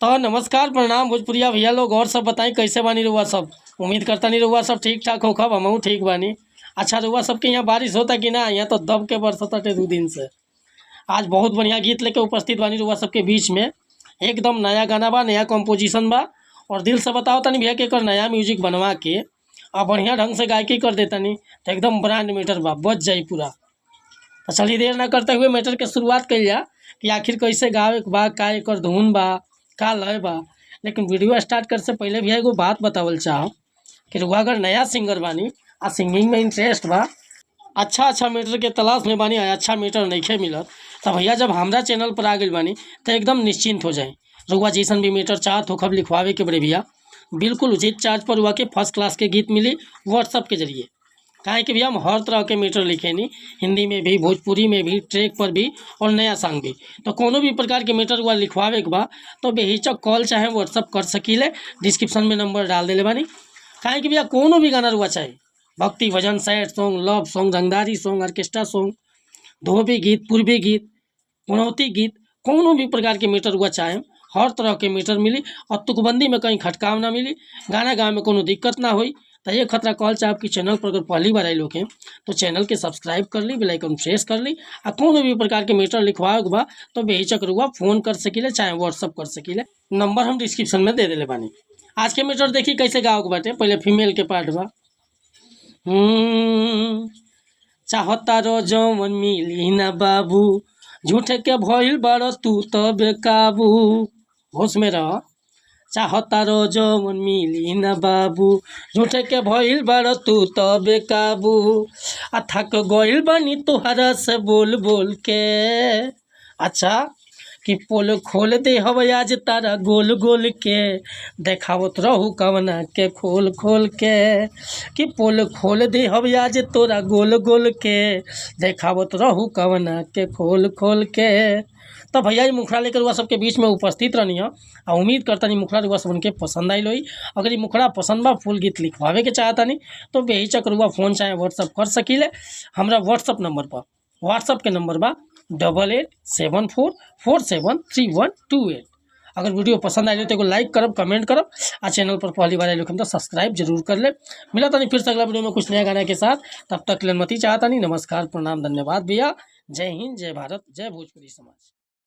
तो नमस्कार, प्रणाम भोजपुरिया भैया लोग। और सब बताई, कैसे बानी रउआ सब? उम्मीद करता नहीं रउआ सब ठीक ठाक होखब, हमहू ठीक बानी। अच्छा, रउआ सबके यहाँ बारिश होता कि ना? यहाँ तो दब के बरसताटे 2 दिन से। आज बहुत बढ़िया गीत लेके उपस्थित बानी रउआ सबके बीच में। एकदम नया गाना बा, नया कंपोजिशन बा। और दिल से बताओ तनी भैया कि एकर नया म्यूजिक बनवा के आ बढ़िया ढंग से गायकी कर देतनी तो एकदम ब्रांड मैटर बा, बच जाई पूरा। तो चलिए, देर ना करते हुए मैटर के शुरुआत कइल जा कि आखिर कैसे गावे के बा, का एकर धुन बा, का लय बा। लेकिन वीडियो स्टार्ट करे से पहले भैया एगो बात बतावल चाहब कि रउआ अगर नया सिंगर बानी आ सिंगिंग में इंटरेस्ट बा, अच्छा अच्छा मैटर के तलाश में बानी आ अच्छा मैटर नइखे मिलत, त भैया जब हमरा चैनल पर आ गइल बानी त एकदम निश्चिंत हो जाई। रउआ जैसन भी मैटर चाहत होखब लिखवावे के बड़े भैया, बिल्कुल उचित चार्ज पर रउआ के फर्स्ट क्लास के गीत मिली व्हाट्सअप के जरिए। काहे कि भैया हम हर तरह के मैटर लिखेनी, हिंदी में भी, भोजपुरी में भी, ट्रैक पर भी और नया सॉन्ग भी। तो कोनो भी प्रकार के मैटर रउआ लिखवावे के बा तो बेहिचक कॉल चाहे व्हाट्सअप कर सकीले। डिस्क्रिप्शन में नंबर डाल देले बानी। काहे कि भैया कोनो भी गाना रउआ चाहे, भक्ति, भजन, सैड सॉन्ग, लव सॉन्ग, रंगदारी सॉन्ग, ऑर्केस्ट्रा सॉन्ग, धोबी गीत, पूर्वी गीत, पनौती गीत, कोनो भी प्रकार के मैटर रउआ चाहे, हर तरह के मैटर मिली और तुकबंदी में कहीं खटकाव ना मिली, गाना गावे में कोनो दिक्कत ना होई। तो ये खतरा कहल चाहब कि चैनल पर अगर पहली बार आइल होखे तो चैनल के सब्सक्राइब कर ली, बेल आइकन प्रेस कर ली। आ कोनो भी प्रकार के मैटर लिखवावे के बा तो बेहिचक रउआ फोन कर सकीले चाहे व्हाट्सअप कर सकीले। नंबर हम डिस्क्रिप्शन में दे देले बानी। आज के मैटर देखी कैसे गावे के बाटे। पहले फीमेल के पार्ट बा। चाहता रो जवन मिली ना बाबू, झूठे के भइल बाड़ तू त बेकाबू। होश में रह। चाहता रो जवन मिली ना बाबू, झूठे के भइल बाड़ तू त बेकाबू। आ थक गइल बानी तोहरा से बोल बोल के। अच्छा, कि पोल खोल दे हव आज तारा गोल गोल के, देखावत रहू कवना के खोल खोल के। कि पोल खोल दे हव आज तोरा गोल गोल के, देखावत रहू कवना के खोल खोल के। तो भैया, ई मुखड़ा लेकर रउआ सबके बीच में उपस्थित रहनी है आ उम्मीद करतानी मुखड़ा रउआ सबन के पसंद आइल होई। अगर ई मुखड़ा पसंद बा, फुल गीत लिखवावे के चाहतानी तो बेहिचक रउआ फोन चाहे व्हाट्सअप कर सकीले हमरा व्हाट्सअप नंबर पर। व्हाट्सअप के नंबर बा 8874473128। अगर वीडियो पसंद आइल हो तो एगो लाइक करब, कमेंट करब आ चैनल पर पहली बार आइल होखम तो सब्सक्राइब जरूर कर ले। मिला तनी फिर से अगला वीडियो में कुछ नया गाना के साथ। तब तक के लिए अनुमति चाहतानी। नमस्कार, प्रणाम, धन्यवाद भैया। जय हिंद, जय भारत, जय भोजपुरी समाज।